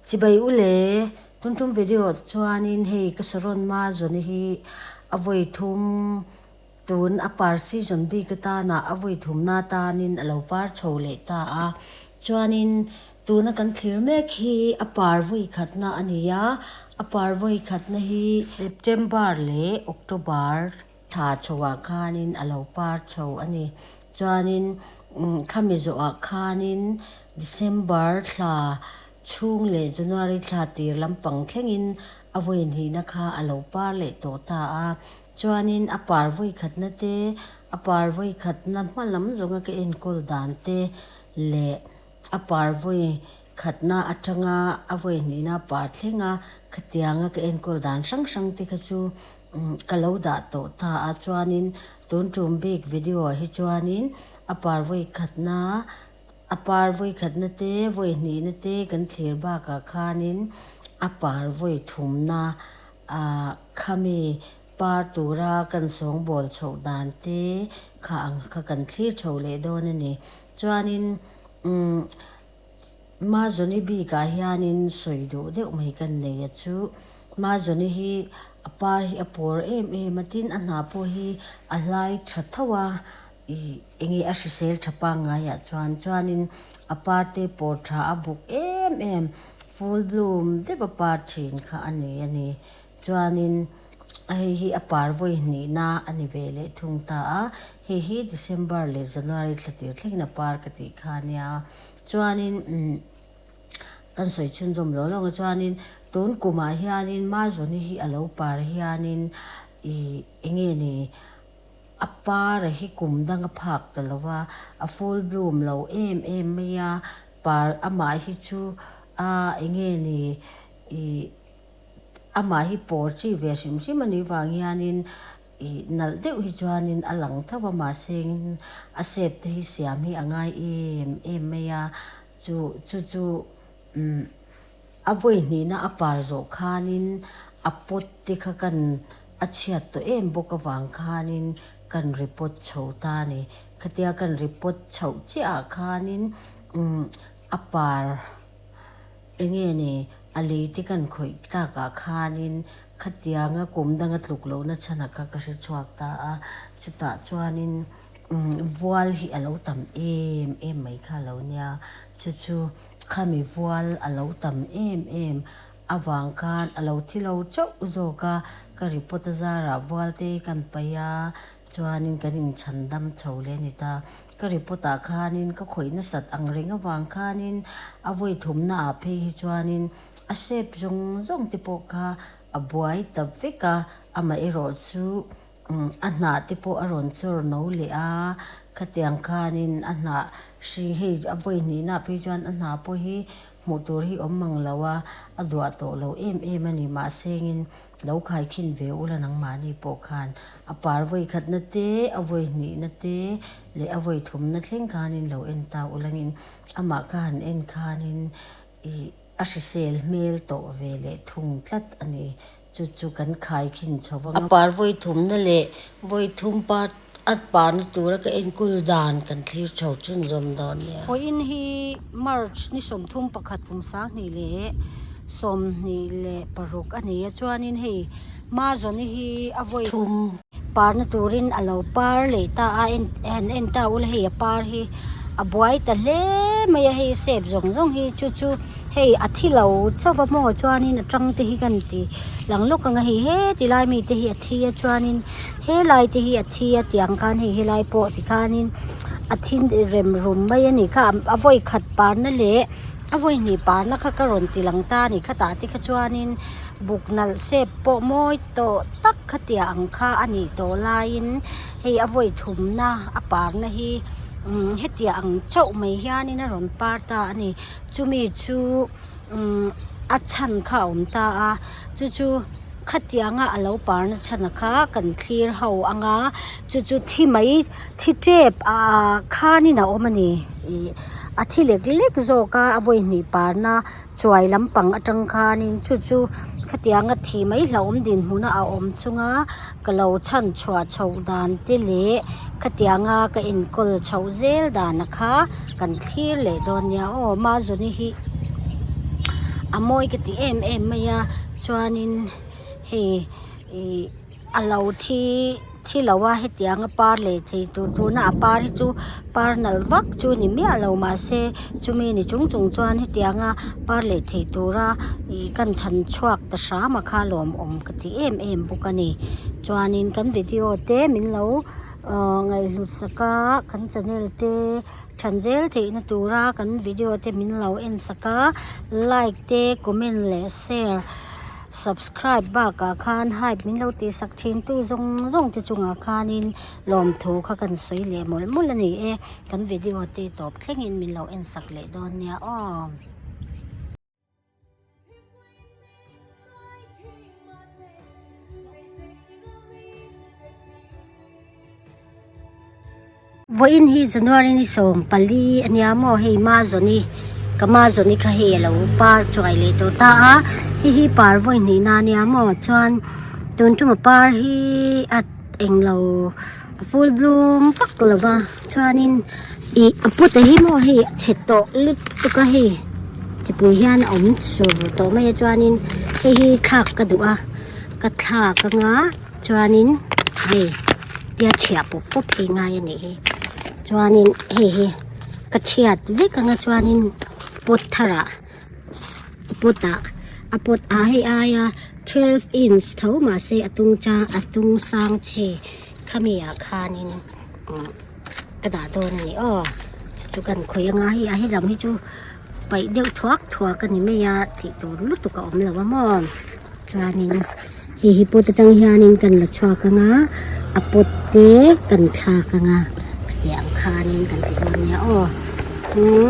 Chibai u le, tun tum video chuanin hei ka saron ma zawni hi a vawi thum tun a par season bik atana a vawi thumna tanin a lo par chho leh ta a. Chuanin tuna kan thlir mek hi a par vawi khatna a ni a, a par vawi khatna hi September leh October thla chhoah khanin a lo par chho a ni. Chuanin khami zawhah khanin December thla chhung leh January thla tir lampang thlengin a vawi hnihna kha a lo par leh tawh ta a. Chuanin a par vawi khatna te, a par vawi khatna hma lam zawnga ka enkawl dan te leh a par vawi khatna atanga a vawi hnihna par thlenga khatianga ka enkawl dan hrang hrang te kha chu Ka lo dah tawh ta a chuanin tun tum bik video ah hi chuanin a par vawi khatna a par vawi khatna te vawi hnihna te kan thlir bakah khanin a par vawi thumna ah khami par tura kan sawngbawl chhoh dan te kha ang kha kan thlir chho leh dawn a ni chuanin umm Mazawni bikah hianin sawi duh deuh mai kan nei a chu. Mazawni hi a par hi a pawr em em a tin a hna pawh hi a hlai tha tho a ih eng nge a hrisel tha pangngaiah chuan chuanin a par te pawr tha a buk em em full bloom deuh a par thin kha a ni a ni. Chuanin hei hi a par vawi hnihna a ni ve leh thung ta a, hei hi December leh January thla tir thlengin a par ka tih kha a nia. Chuanin umm kan sawi chhunzawm lo lawng a chuanin tun kumah hianin Mazawni hi a lo par hianin ih eng nge ni a par a hi kum dang a phak ta lo va, a full bloom lo em em mai a, par amah hi chu a eng nge ni ih. Amah hi pawr chi ve hrim hrim a nih vang hianin ih nalh deuh hi chuanin a lang tho va mahse a shape te hi siam hi a ngai em em mai a chu chu chu umm a vawi hnihna a par zawh khanin a pot te kha kan a chhiat tawh em bawk avang khanin kan report chho ta a ni khatia kan report chhoh chiah ah khanin umm a par. Enge ni, a lei te kan khawih tlakah khanin khatianga kum danga tluk lohna chhanah kha ka hre chhuak ta a, chutah chuanin vual hi a lo tam em em mai kha a lo nia, chu chu khami vual a lo tam em em avang khan a lo thi lo chauh zawk a, ka report a zarah vual te kan paih a. Chuanin kan inchhan dam chho leh a ni ta. Ka report ah khanin ka khawih nasat ang reng avang khanin a vawi thumna ah phei hi chuanin a shape zawng zawng te pawh kha a buai ta vek a, amaherawh chu a hnah te pawh a rawn chawr no leh a, khatiang khanin a hnah hri hei a vawi hnihna ah phei chuan a hnah pawh hi hmuh tur hi awm mang lo a, a duah tawh lo em em a ni mahsengin Lo khaikhin ve ula nangmahni pawh khan a par vawi khatna te, a vawi hnihna te leh a vawi thumna thleng khanin lo en ta ulangin amah kha han en khanin ih a hrisel hmel tawh ve leh thung tlat a ni. Chu chu kan khaikhin chho vang a. A par vawi thumna leh vawi thum par a parna tura ka enkawl dan kan thlir chho chhunzawm dawn nia. Vawiin hi March ni 31 kum 20 leh 26 a ni a chuanin hei Mazawni hi a vawi thum parna turin a lo par leh ta a en han en ta ula hei a par hi a buai ta hle mai a hei sep zawng zawng hi chu chu hei a thi lo chauh a maw chuanin a tang te hi kan ti lang lawk ang a hei heti lai mi te hi a thi a chuanin Helai te hi a thi a tiang khan hei helai pawh tikhanin a thi rem rum mai a ni kha a vawi khat parna leh a vawi hnih parna kha ka rawn ti lang ta a ni khatah te kha chuanin buk nalh shape pawh mawi tawh tak khatiang ang kha a nih tawh laiin hei a vawi thumna a parna hi umm hetiang ang chauh mai hianin a rawn par ta a ni chumi chu umm a chhan kha a awm ta a chu chu. Khatianga a lo parna chhan kha kan thlir ho ang a chu chu thi mai thi tep ah khanin a awm a ni ih a thi lek lek zawk a a vawi hnih parna chuai lampang atang khanin chu chu khatianga thi mai hlauhawm dinhmuna a awm chunga ka lo chhan chhuah chhoh dan te leh khatianga ka enkawl chhoh zel dan kha kan thlir leh dawn nia aw Mazawni hi. A mawi ka ti em em mai a chuanin hei ih a lo thi thi lo a hetiang a par leh thei tur tuna a par hi chu par nalh vak chu ni miah lo mahse chumi ni chung chung chuan hetiang a par leh thei tura ih kan chhan chhuak ta hram a kha lawmawm ka ti em em bawk a ni chuanin kan video te min lo ahh ngaihhlut sak a kan channel te Than zel theihna tura kan video te min lo en sak a, like te comment leh share subscribe bakah khan hype min lo tih sak thin tu zawng zawng te chungah khanin lawmthu kha kan sawi leh mawlh mawlh a ni e, kan video te tawp thlengin min lo en sak leh dawn nia aw. Vawiin hi January ni 14 a nia maw hei Mazawni ka Mazawni kha hei a lo par chuai leh tawh ta a hei hi par vawi hnihna a nia maw chuan tun tuma par hi a englo a full bloom vak lo va chuanin ih a pute hi maw hei a chhe tawh lutuk a hei chipui hian a awm sur tawh mai a chuanin hei hi thlak ka duh a ka thlak anga chuanin hei tia thiah pawp pawp hi ngai a nih hi chuanin hei hi ka thiat vek anga chuanin pot tharah pot ah a pot ah hei aia twelve inch tho mahse a tung chang a tung sang chi khami ah khanin umm ka dah dawn a ni aw chu chu kan khawih anga hei a helam hi chu paih deuh thuak thuak a ni mai a tih tur lutuk a awm lo a maw chuanin hei hi pot atang hianin kan la chhuak anga a pot te kan thlak anga khatiang ang khanin kan ti dawn nia aw umm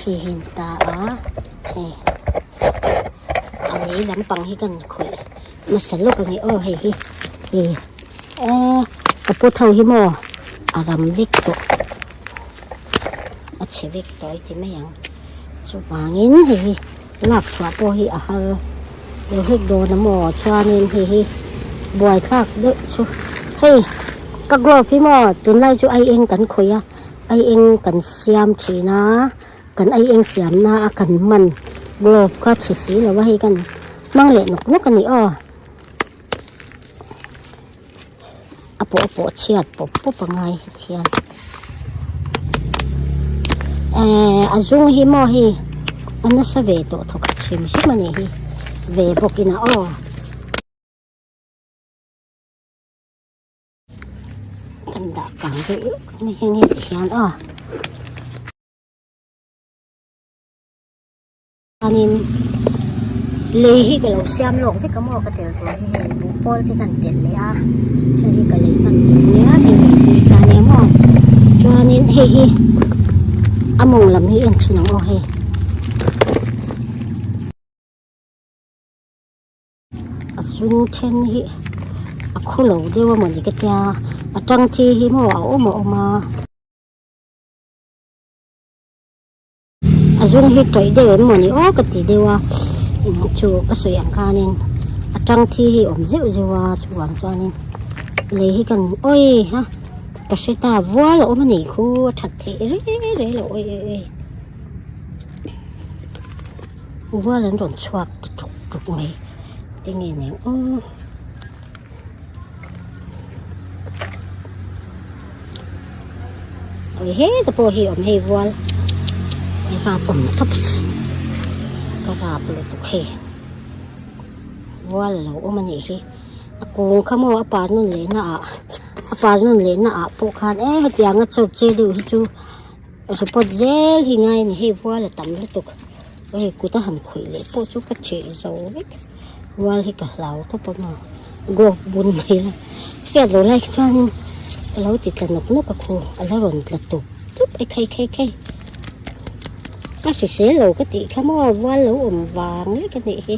hei hi a ni ta a hei a lei lampang hi kan khawih hmasa lawk a ni aw hei hi ih aw ka pot ho hi maw a ram vek tawh a chhe vek tawh i ti mai ang chuvangin hei hi lak chhuah pawh hi a har deuh hlek dawn a maw chuanin hei hi buaithlak deuh chu hei ka glove hi maw tunlai chu ai eng kan khawih a ai eng kan siam thin a kan ai eng siam na a kan hman glove kha chhe si lo a hei kan hmang leh nawk nawk a ni aw. A pawh a pawh chhiat pawp pawp a ngai heti hian ehh a zung hi maw hei a nasa ve tawh thawk hrim hrim a nih hi ve bawk in a aw. Kan dah kang deuh lawk mai heng heti hian aw. Chuanin lei hi ka lo siam lawk vek a maw ka tel tur hi hei buhpawl te kan telh leh a hei hi ka lei hman tur nia hei lei hlui kha ania maw chuanin hei hi a mawng lam hi en thin ang aw hei. A chung then hi a khulo deuh a mawni ka tia a tang thi hi maw a awm a awm a. A zung hi tawih deuh em mawni aw ka ti deuh a chu ka sawi ang khanin a tang thi hi awm zeuh zeuh a chuvang chuanin lei hi kan awi ha ka hre ta vual a awm a nih khu a that theih reng reng lo awi awi awi vual an rawn chhuak ta tuk tuk mai enge niang aw. Ui heta pawh hi awm hei vual hei rap awm tawps ka rap lutuk hei vual a lo awm a nih hi a kung kha maw a par nun leh na ah a par nun leh na ah pawh khan e hetiang a chawt che deuh hi chu report zel hi ngai a ni hei vual a tam lutuk ui kut a han khawih leh pawh chu ka theh zo vek. Rual hi ka hlau tawp a maw glove bun mai la hriat loh lai khi chuanin ka lo ti tla nawk nawk a khu a la rawn tla tup tup e khai khai khai a hrisel lo ka tih kha maw rual lo awm vang lek a nih hi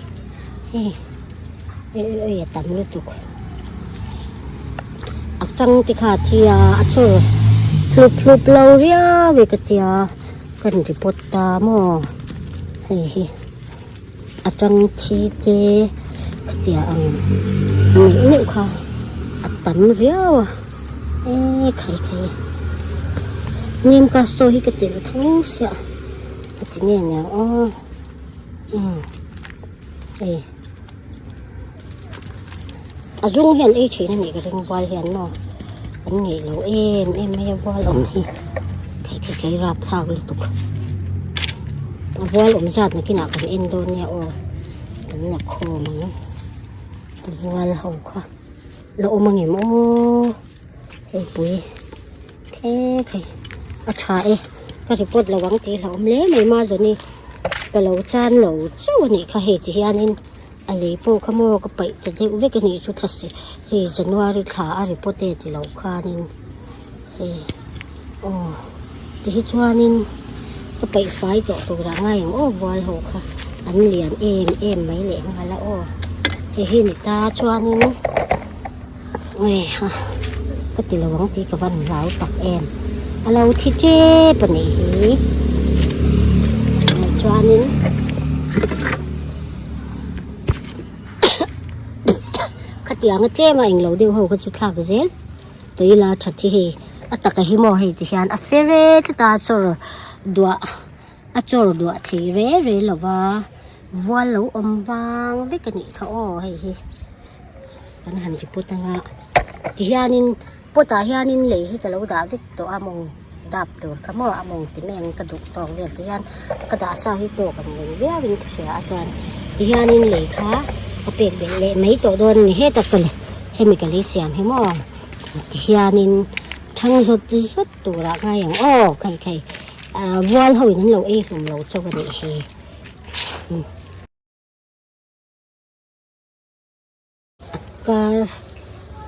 hei ui ui a tam lutuk a tang te kha a thi a a chawr hlup hlup lo riau e ka tia ka rawn report ta maw hei hi. A tang thi te khatia ang neuh neuh kha a tam riau a e khai khai nem ka store hi ka telh tho sia a ti nge niang aw. Umm hei a zung hian ei thin a nih ka ring vual hian maw an ngeih lo em em mai a vual awm hi thei thei thei rap thlak lutuk a vual awm zat nakinah kan en dawn nia aw kan la khawm ang vual ho kha la awm angem aw hei pui khek hei a tha e ka report lo ang tih hlauhawm hle mai mazawni ka lo chan lo chauh a nih kha hei ti hianin a lei pawh kha maw ka paih ta deuh vek a nih chu thla si hei January thla a report e ti lo khanin hei aw ti hi chuanin ka paih fai tawh turah ngai ang aw vual ho kha an lian em em mai leh nghal a aw hei hi ni ta chuanin. Eiha ka ti lo ang tih ka van hlau tak em a lo thi tep a nih hi chuanin khatiang a tlem a englo deuh ho kha chu thlak zel tui la that hi hei a taka hi maw hei ti hian a fer e tlat a chawr duah a chawr duah thei re re lo va vual lo awm vang vek a nih kha aw hei hi. Kan han ri pawt anga tihianin pot ah hianin lei hi ka lo dah vek tawh a mawng dap tur kha maw a mawng ti mai ang ka duh tawk vel ti hian ka dah sa hi tawk ang reng viau in ka hria a chuan tihianin lei kha ka pek belh leh mai tawh dawn a ni hetah ka hemi ka lei siam hi maw tihianin thang zawt zawt turah ngai ang aw khai khai ah vual ho in an lo ei hlum lo chauh a nih hi. A kar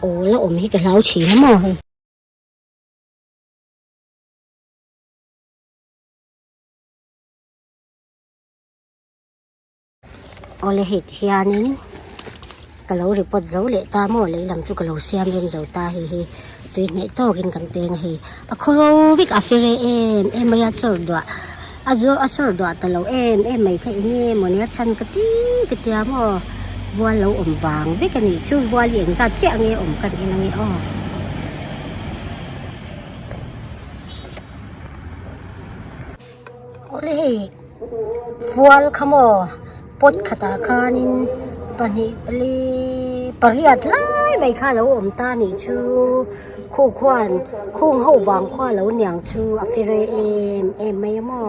awl a awm hi ka hlau thin a maw hei. Awle hei ti hianin ka lo report zo leh ta maw lei lam chu ka lo siam rem zo ta hei hi tui hneh tawkin kan peng a hei a khaw ro vek a fere em em mai a chawr duah a zawh a chawr duah ta lo em em mai kha eng nge mawni a chhan ka ti ka tia maw vual lo awm vang vek a nih chu vual hi engzat chiah nge awm ka nih na nge aw. Awle hei vual kha maw pot khatah khanin pahnih pali pariat lai mai kha a lo awm ta a nih chu khu khuan khung ho vang khua lo niang chu a fere em em mai a maw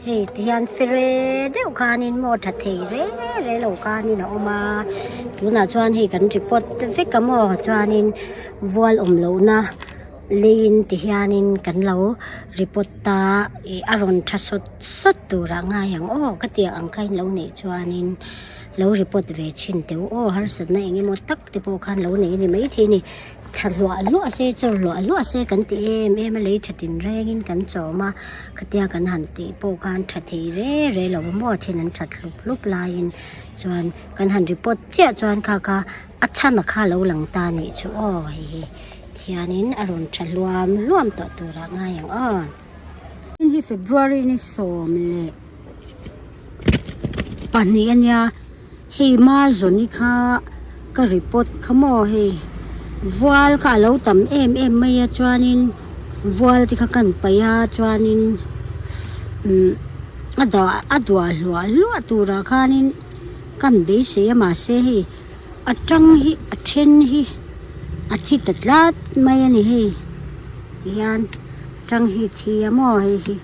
hei ti hian fere deuh khanin maw tha thei reng reng lo khanin a awm a tunah chuan hei kan report te vek a maw chuanin vual awm lohna leiin ti hianin kan lo report ta ih a rawn tha sawt sawt turah ngai ang aw ka tih ang kha in lo neih chuanin lo report ve thin teh u aw harsatna eng emaw tak te pawh khan lo nei a ni maithei a ni. Tha hluah hluah se chawr hluah hluah se kan ti em em a lei tha tinrengin kan chawm a khatia kan han tih pawh khan tha thei re re lo a maw then an that hlup hlup laiin chuan kan han report chiah chuan kha kha a chhan a kha lo lang ta a nih chu aw hei hi tihianin a rawn tha hluam hluam tawh turah ngai ang aw. Hei hi February ni 12 a nia. Hei Mazawni kha ka report kha maw hei vual kha a lo tam em em mai a chuanin vual te kha kan paih a chuanin umm a dah a duah hluah hluah turah khanin kan beisei a mahse hei a tang hi a then hi a thi ta tlat mai a ni hei tihian tang hi thi a maw hei hi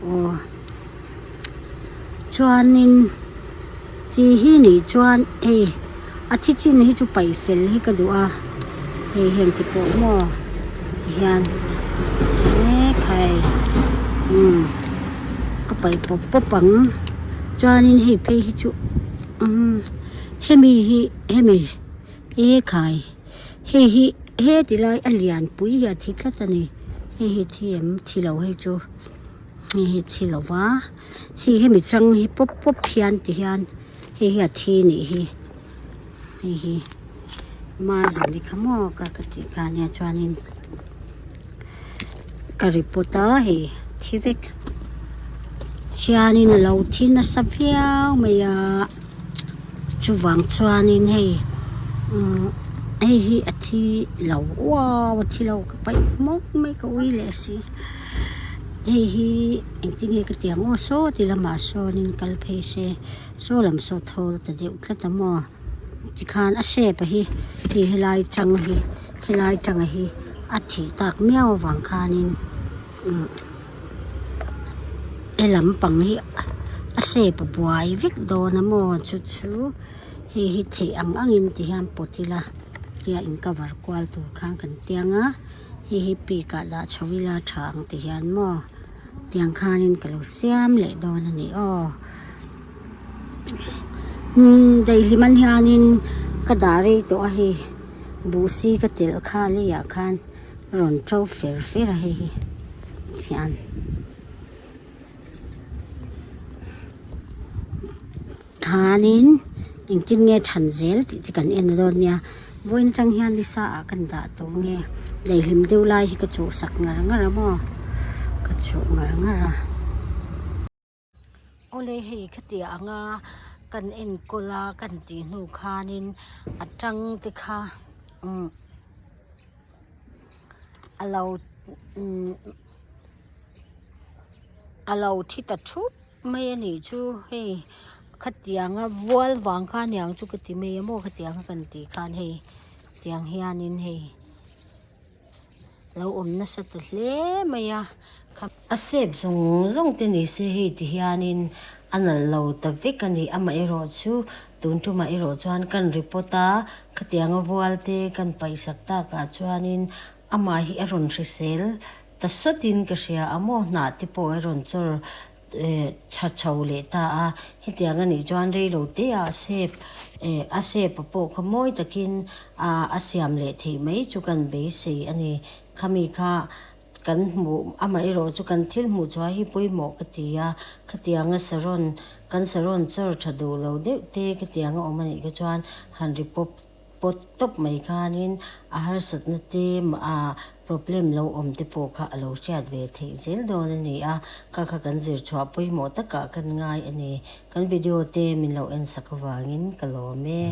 aw. Chuanin tih hi nih chuan hei a thi chin hi chu paih fel hi ka duh a hei heng te pawh maw ti hian ekhai umm ka paih pawp pawp ang chuanin hei phei hi chu umm hemi hi hemi ekhai hei hi heti lai a lianpui hi a thi tlat a ni hei hi thi em thi lo hei chu. Hei hi thi lo va hei hemi chang hi pawp pawp hian ti hian hei hi a thi nih hi hei hi mazawni kha maw ka ka tih kha ania chuanin ka report a hei thi vek thianin a lo thi nasa viau mai a chuvang chuanin hei umm hei hi a thi lo uau a thi lo ka paih hmawk mai ka ui leh si. Hei hi engtin nge ka ti ang aw saw ti lamah sawnin kal phei se saw lam saw thawl ta deuh tlat a maw tikhan a shape a hi hei helai tang hi helai tanga hi a thih tak miau avang khanin umm he lampang hi a shape a buai vek dawn a maw chu chu hei hi theih ang angin ti hian pawt ila tia in cover kual tur khan kan tiang a. Hei hi pik ah dah chho ila tha ang ti hian maw tiang khanin ka lo siam leh dawn a ni aw umm daihlim an hianin ka dah rei tawh a hei buhsi ka telh kha leiah khan rawn to fer fer a hei hi tihian. Khanin engtin nge than zel tih chu kan en dawn nia vawiin atang hian nisa ah kan dah tawh nge daihlim deuh lai hi ka chhuhsak ngar ngar a maw ka chhuh ngar ngar a. Awle hei khatiah anga kan enkawl a kan tih hnu khanin a tang te kha umm a lo umm a lo thi ta thup. Mai a nih chu hei khatianga vual vang kha aniang chu ka ti mai a maw khatianga kan tih khan hei tiang hianin hei lo awm nasa ta hle mai a a shape zawng zawng te ni se hei ti hianin a nalh lo ta vek a ni amaherawh chu tun tumah erawh chuan kan report a khatianga vual te kan paihsak takah chuanin amah hi a rawn hrisel Ta sawtin ka hria a maw hnah te pawh a rawn chawr eh tha chho leh ta a, hetiang a nih chuan reilo te ah shape eh a shape a pawh kha mawi takin ah a siam leh theih mai chu kan beisei a ni. Khami kha kan hmuh amaherawh chu kan thil hmuh chhuah hi pawimawh ka ti a, khatianga saron kan saron chawr tha duh lo deuh te khatianga awm a nih kha chuan han ri pawp pawt tawp mai khanin a harsatna te ah problem lo awm te pawh kha a lo hriat ve theih zel dawn a ni a, kha kha kan zir chhuah pawimawh takah kan ngai a ni. Kan video te min lo en sak avangin ka lawm e.